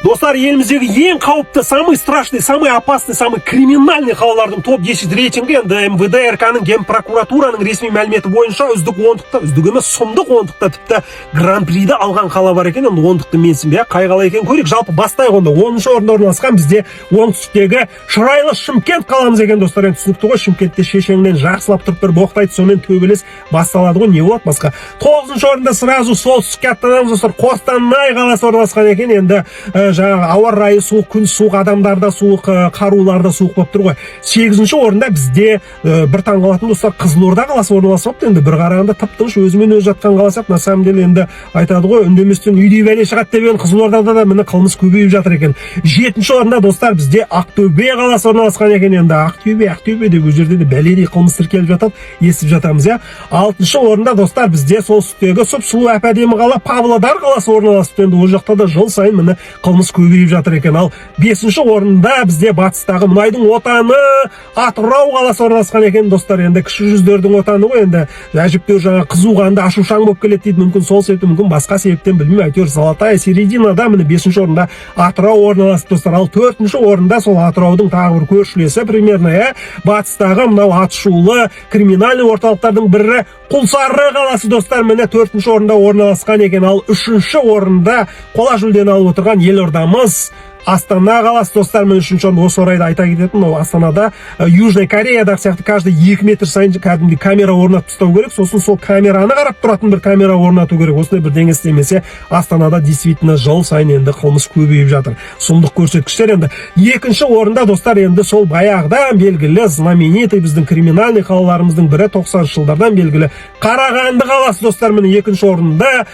Достар, еліміздегі ең қауіпті, самый страшный, самый опасный, самый криминальный қалалардың топ 10 рейтингі. Енді МВД РК-ның, Генпрокуратураның ресми мәліметі бойынша үздік ондықта, үздік емес, сұмдық ондықта тіпті гран-приді алған қала бар екен. Енді ондықты менсінбей ақ, қай қала екенін көрейік. Жалпы бастайық онда. 10-шы орында орналасқан бізде оңтүстіктегі шырайлы Шымкент қаламыз екен, достар. Енді түсінікті ғой, Шымкентте шешеңнен жақсылап тұрып бір боқтайды, сонымен төбелес басталады ғой, не болады басқа? 9-шы орында сразу солтүстікке аттанамыз, достар. Қостанай қаласы орналасқан екен. Енді жаңағы ауа райы суық, күн суық, адамдар да суық, қарулар да суық болып тұр ғой. 8-ші орында бізде бір таңқалатын, достар, Қызылорда қаласы орналасып алыпты. Енді бір қарағанда тып тыныш, өзімен өзі жатқан қала сияқты. На самом деле, енді айтады ғой, үндеместен үйдей бәле шығады деп едім, Қызылордада да, міне, қылмыс көбейіп жатыр екен. 7-ші орында, достар, бізде Ақтөбе қаласы орналасқан екен. Енді Ақтөбе, Ақтөбе деп, ол жерде де бәледей қылмыс тіркеліп жатады, естіп жатамыз, иә. 6-шы орында, достар, бізде солтүстіктегі сұп сұлу, әп әдемі қала Павлодар қаласы орналасыпты. Енді ол жақта да жыл сайын, міне, қылмыс көбейіп жатыр екен. Ал 5-ші орында бізде батыстағы мұнайдың отаны Атырау қаласы орналасқан екен, достар. Енді кіші жүздердің отаны ғой. Енді әжептәуір жаңа қызуқанды, ашушаң болып келеді дейді. Мүмкін, сол себептен, мүмкін, басқа себептен, білмеймін, әйтеуір золотая серединада, міне, 5-ші орында Атырау орналасты, достар. Ал 4-ші орында сол Атыраудың тағы бір көршілесі примерно, иә, батыстағы мынау атышулы криминальный орталықтардың бірі Құлсары қаласы, достар, міне, 4-ші орында орналасқан екен. Ал 3-ші орында қола жүлдені алып отырған елордамыз Астана қаласы, достар, міне, 3-ші орында. Осы орайда айта кететін, мынау Астанада Южный Кореядағы сияқты каждый 2 метр сайын кәдімгідей камера орнатып тастау керек, сосын сол камераны қарап тұратын бір камера орнату керек. Осындай бірдеңе істемесе, Астанада действительно жыл сайын енді қылмыс көбейіп жатыр. Сұмдық көрсеткіштер. Енді 2-ші орында, достар, енді сол баяғыдан белгілі, знаменитый біздің криминальный қалаларымыздың бірі, 90-шы жылдардан белгілі Қарағанды қаласы, достар, міне, 2-ші орында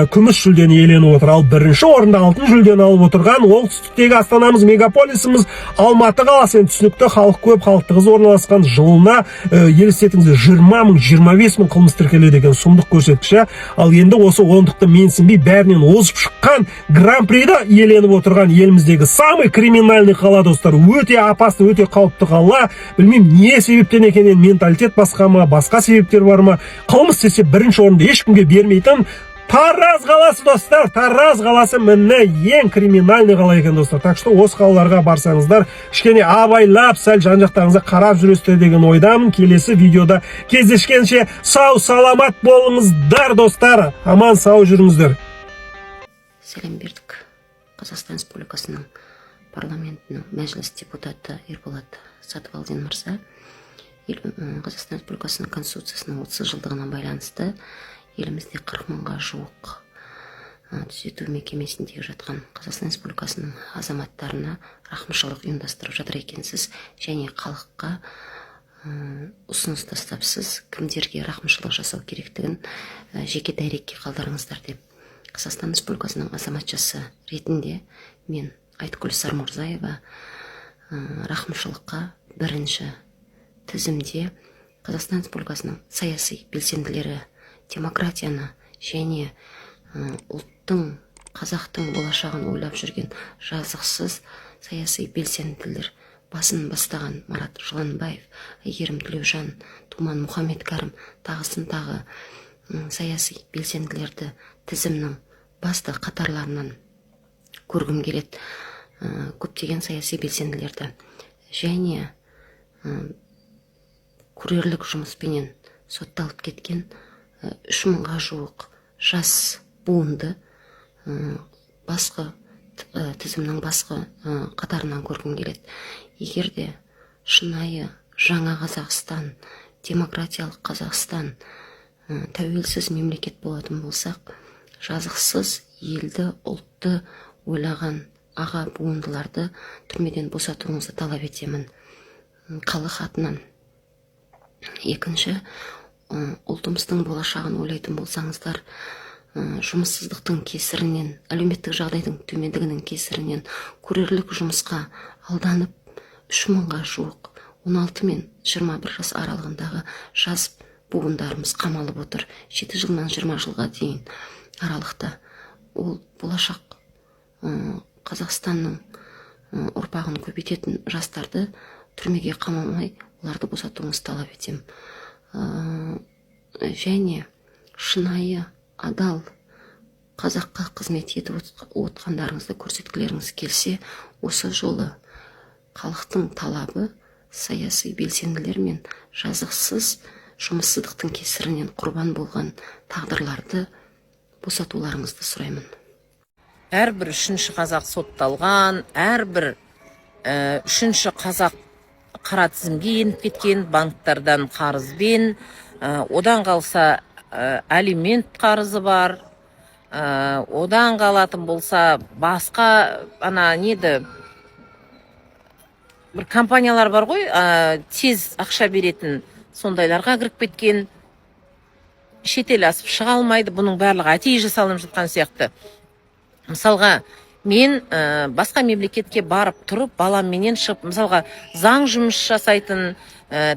күміс жүлдені иеленіп отыр. Ал 1-ші орында алтын жүлдені алып отырған оңтүстіктегі астанамыз, мегаполисіміз Алматы қаласы. Енді түсінікті, халық көп, халық тығыз орналасқан. Жылына елестетіңіздер, 20 мың, 25 мың қылмыс тіркеледі екен. Сұмдық көрсеткіш, иә. Ал енді осы ондықты менсінбей, бәрінен озып шыққан, гран-приді иеленіп отырған еліміздегі самый криминальный қала, достар, өте опасный, өте қауіпті қала. Білмеймін, не себептен екенін, менталитет басқа ма, басқа себептер бар ма, қылмыс десе, 1-ші орынды ешкімге бермейтін Тараз қаласы, достар. Тараз қаласы, міне, ең криминальный қала екен, достар. Так что осы қалаларға барсаңыздар, кішкене абайлап, сәл жан жақтарыңызға қарап жүресіздер деген ойдамын. Келесі видеода кездескенше сау саламат болыңыздар, достар, аман сау жүріңіздер. Сәлем бердік. Қазақстан Республикасының парламентінің Мәжіліс депутаты Ерболат Сатыбалдин мырза, Қазақстан Республикасының Конституциясының 30 жылдығына байланысты елімізде 40 мыңға жуық түзету мекемесіндегі жатқан Қазақстан Республикасының азаматтарына рақымшылық ұйымдастырып жатыр екенсіз және халыққа ұсыныс тастапсыз, кімдерге рақымшылық жасау керектігін жеке директке қалдырыңыздар деп. Қазақстан Республикасының азаматшасы ретінде мен, Айткүл Сармұрзаева, рақымшылыққа 1-ші тізімде Қазақстан Республикасының саяси белсенділері, демократияны және ұлттың, қазақтың болашағын ойлап жүрген жазықсыз саяси белсенділер басын бастаған Марат Жыланбаев, Әйгерім Тілеужан, Думан Мұхамедкәрім, тағысын тағы саяси белсенділерді тізімнің басты қатарларынан көргім келеді. Көптеген саяси белсенділерді және курьерлік жұмыспенен сотталып кеткен 3 мыңға жуық жас буынды басқы тізімнің басқы қатарынан көргім келеді. Егер де шынайы жаңа Қазақстан, демократиялық Қазақстан, тәуелсіз мемлекет болатын болсақ, жазықсыз елді, ұлтты ойлаған аға буындыларды түрмеден босатуыңызды талап етемін халық атынан. Екінші, ұлтымыздың болашағын ойлайтын болсаңыздар, жұмыссыздықтың кесірінен, әлеуметтік жағдайдың төмендігінің кесірінен курьерлік жұмысқа алданып, 3 мыңға жуық 16 мен 21 жас аралығындағы жас буындарымыз қамалып отыр, 7 жылдан 20 жылға дейін аралықта. Ол болашақ Қазақстанның ұрпағын көбейтетін жастарды түрмеге қамамай, оларды босатуыңызды талап етемін. Және шынайы адал Қазаққа қызмет етіп отқандарыңызды көрсеткілеріңіз келсе, осы жолы халықтың талабы саяси белсенділер мен жазықсыз жұмыссыздықтың кесірінен құрбан болған тағдырларды босатуларыңызды сұраймын. Әрбір үшінші қазақ сотталған, әрбір үшінші қазақ қара тізімге еніп кеткен банктардан қарызбен, одан қалса, алимент қарызы бар, одан қалатын болса, басқа ана неді, бір компаниялар бар ғой, тез ақша беретін, сондайларға кіріп кеткен, шетел асып шыға алмайды. Бұның барлығы әдейі жасалынып жатқан сияқты. Мысалға, мен басқа мемлекетке барып тұрып, баламменен шығып, мысалға, заң жұмыс жасайтын,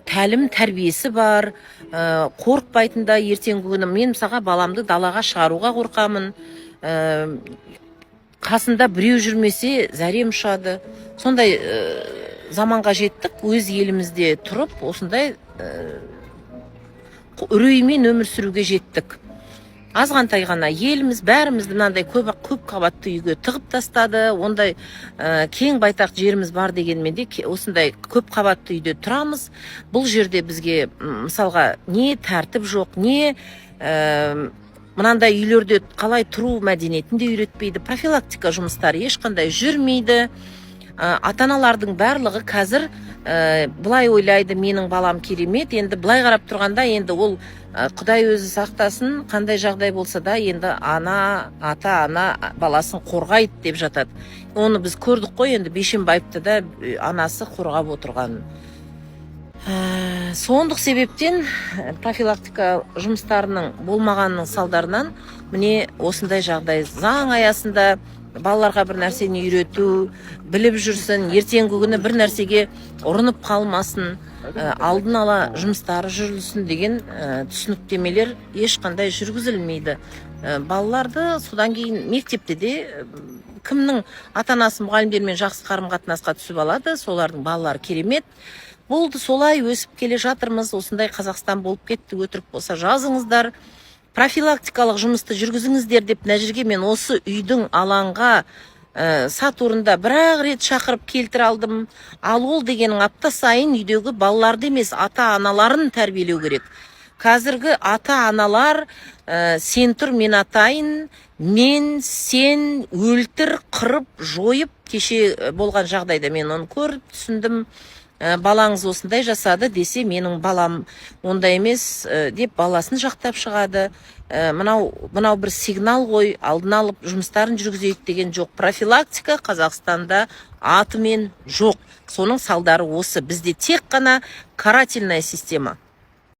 тәлім тәрбиесі бар, қорықпайтын да. Ертеңгі күні мен, мысалға, баламды далаға шығаруға қорқамын, қасында біреу жүрмесе, зәрем ұшады. Сондай заманға жеттік. Өз елімізде тұрып, осындай үреймен өмір сүруге жеттік. Азғантай ғана еліміз, бәрімізді мынандай көп қабатты үйге тығып тастады. Ондай кең байтақ жеріміз бар дегенмен де, осындай көп қабатты үйде тұрамыз. Бұл жерде бізге, мысалға, не тәртіп жоқ, не мынандай үйлерде қалай тұру мәдениетін де үйретпейді. Профилактика жұмыстары ешқандай жүрмейді. Ата аналардың барлығы қазір былай ойлайды: «Менің балам керемет». Енді былай қарап тұрғанда, енді ол, құдай өзі сақтасын, қандай жағдай болса да, енді ана, ата ана баласын қорғайды деп жатады. Оны біз көрдік қой енді, Бейшенбаевты да анасы қорғап отырғанын. Сондық себептен профилактика жұмыстарының болмағанының салдарынан міне осындай жағдай. Заң аясында балаларға бір нәрсені үйрету, біліп жүрсін, ертеңгі күні бір нәрсеге ұрынып қалмасын, алдын ала жұмыстары жүрілсін деген түсініктемелер ешқандай жүргізілмейді. Балаларды содан кейін мектепте де, кімнің ата анасы мұғалімдермен жақсы қарым қатынасқа түсіп алады, солардың балалары керемет болды. Солай өсіп келе жатырмыз. Осындай Қазақстан болып кетті. Өтірік болса, жазыңыздар. Профилактикалық жұмысты жүргізіңіздер деп мына жерге мен осы үйдің алаңға, Сатурнда бір ақ рет шақырып келтіре алдым. Ал ол дегенің апта сайын үйдегі балаларды емес, ата аналарын тәрбиелеу керек. Қазіргі ата аналар сен тұр, мен атайын, мен сен өлтір, қырып, жойып. Кеше болған жағдайда мен оны көріп түсіндім. Балаңыз осындай жасады десе, «Менің балам ондай емес» деп баласын жақтап шығады. Мынау бір сигнал ғой. Алдын алып жұмыстарын жүргізейік деген жоқ. Профилактика Қазақстанда атымен жоқ. Соның салдары осы. Бізде тек қана карательная система.